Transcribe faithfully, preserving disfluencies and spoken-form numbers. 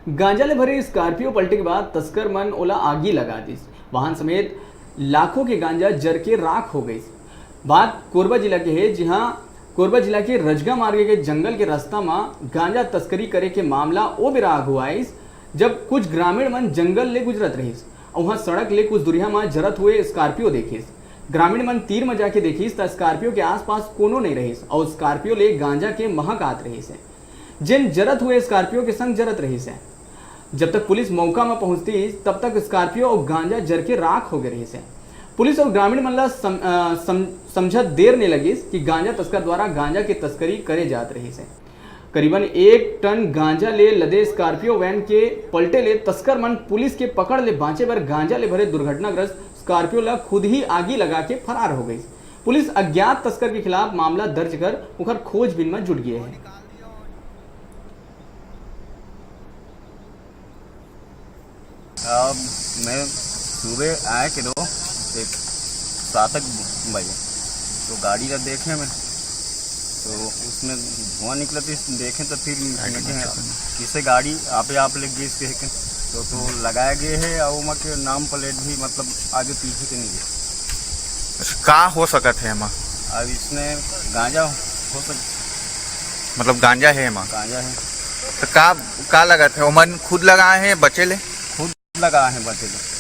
गांजा ले भरे स्कॉर्पियो पलटे के बाद तस्कर मन ओला आगी लगा दिस। वाहन समेत लाखों के गांजा जर के राख हो गइस। बात कोरबा जिला के हे, जिहां कोरबा जिला के रजगा मार्ग के जंगल के रास्ता म गांजा तस्करी करे के मामला ओ बेरा आगू आइस, जब कुछ ग्रामीण मन जंगल ले गुजरत रहिस। उहां सड़क ले कुछ दूरिहा म जरत हुए स्कॉर्पियो देखिस। ग्रामीण मन तीर म जाके देखिस त स्कॉर्पियो के आसपास कोनो नइ रहिस अउ स्कॉर्पियो ले गांजा के महक आत रहिस हे, जेन जरत हुए स्कॉर्पियो के संग जरत रहिस हे। जब तक पुलिस मौका म पहुंचतिस, तब तक स्कॉर्पियो अउ गांजा जर के राख हो गए रहिस हे। पुलिस अउ ग्रामीण मन ला सम, अ, सम, समझत देर नइ लगिस कि गांजा तस्कर द्वारा गांजा के तस्करी करे जात रहिस हे। करीबन एक टन गांजा ले लदे स्कॉर्पियो वैन के पलटे ले तस्कर मन पुलिस के पकड़ ले बांचे बर गांजा ले भरे दुर्घटनाग्रस्त स्कॉर्पियो ला खुद ही आगी लगा के फरार हो गइस। पुलिस अज्ञात तस्कर के खिलाफ मामला दर्ज कर ओखर खोजबीन म जुट गे हे। अब मैं सुबह आए के दो एक सात बजे, तो गाड़ी ला देखे मैं, तो उसमें धुआं निकलत रहिस, देखे तो फिर किसे गाड़ी आपे आप ले गिस कह के, तो तो लगाया गया है और ओमा के नाम प्लेट भी, मतलब, आगे पीछे के नहीं है। का हो सकत हे एमा? अब इसमें गांजा हो सक मतलब गांजा हे एमा? गांजा है। तो का का लगत हे, ओमन खुद लगाए हे बचे ले? खुद लगा है बचे लोग।